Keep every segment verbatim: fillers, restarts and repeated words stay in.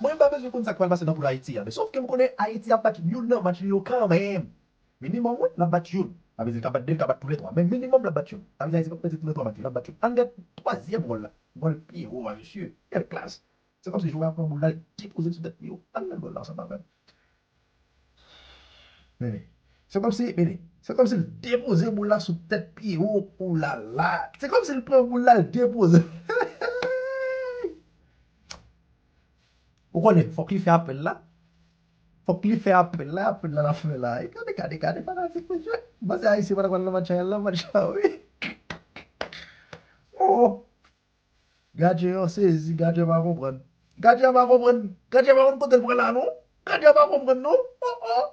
Mwen, m pa bezwen konn sa k pral pase nan poul Ayiti a, men sòf ke m konnen Ayiti ap bat youn nan match li yo kanmenm. Minimòm, wi, l ap bat youn. Sa vle di l ka bat de, l ka bat toulètwa. Men minimòm, l ap bat youn. Sa vle di Ayiti p ap pèdi toulètwa match yo, l ap bat youn. Ann gad twazyèm gòl la. Gòl Pierrot a, mesye. Kèl klas. Se kòmsi jwè a pran boul la, l depoze l sou tèt Pierrot. Ann gad gòl la ansanm avè m. Men, se kòmsi, men, se kòmsi l depoze boul la sou tèt Pierrot. Oulala. Se kòmsi l pran boul la, l depoze. Ou konnen, fòk li fè apèl la. Fòk li fè apèl la, apèl la l ap fè la. E gade, gade, gade, fanatik, mesye. M panse Ayisyen pa t ap pral nan match a, y al nan match la, wi. Oh! Gadyen an sezi, gadyen an pa konprann. Gadyen an pa konprann. Gadyen an pa konn kote l pran la, non. Gadyen an pa konprann, non. Oh, oh.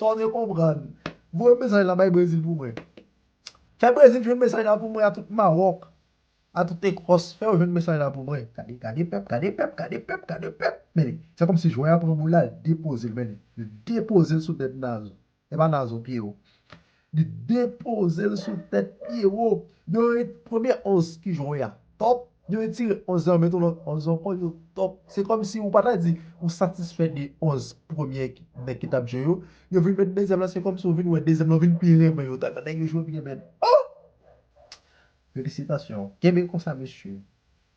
Sa w te konprann. Voye mesaj la bay Brezil pou mwen. Fè Brezil jwenn mesaj la pou mwen a tout Mawòk. A tout Ekòs. Fè yo jwenn mesaj la pou mwen. Gade, gade pèp, gade pèp, gade pèp, gade pèp. Men li, se kòmsi jwè a pran boul la, l depoze l, men li. L depoze l sou tèt Nazo. E pa Nazo, Pierrot. Li depoze l sou tèt Pierrot. Yo, premye onz ki jwe a tòp. Yo retire onz lan, mete yon lòt onz ankò, yo tòp. Se kòmsi ou pa ta di ou satisfè de onz premye ki, nèg ki t ap jwe yo. Yo vin met dezyèm lan, se kòmsi ou vin wè dezyèm lan vin pi renmen yo. Tèlman nèg yo jwe byen, men. Oh! Felisitasyon. Kenbe konsa, mesye.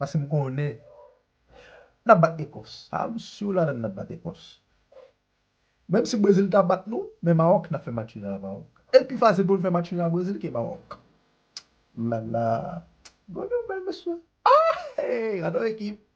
Paske m konnen n ap bat Ekòs. A, m si ladan n ap bat Ekòs. Menm si Brezil ta bat nou, men Mawòk, n ap fè match nul a Mawòk. E l pi fasil pou n fè match nul a Brezil ke Mawòk. Lala. Gòl yo bèl, mesye. Ah, hey, gade yon ekip.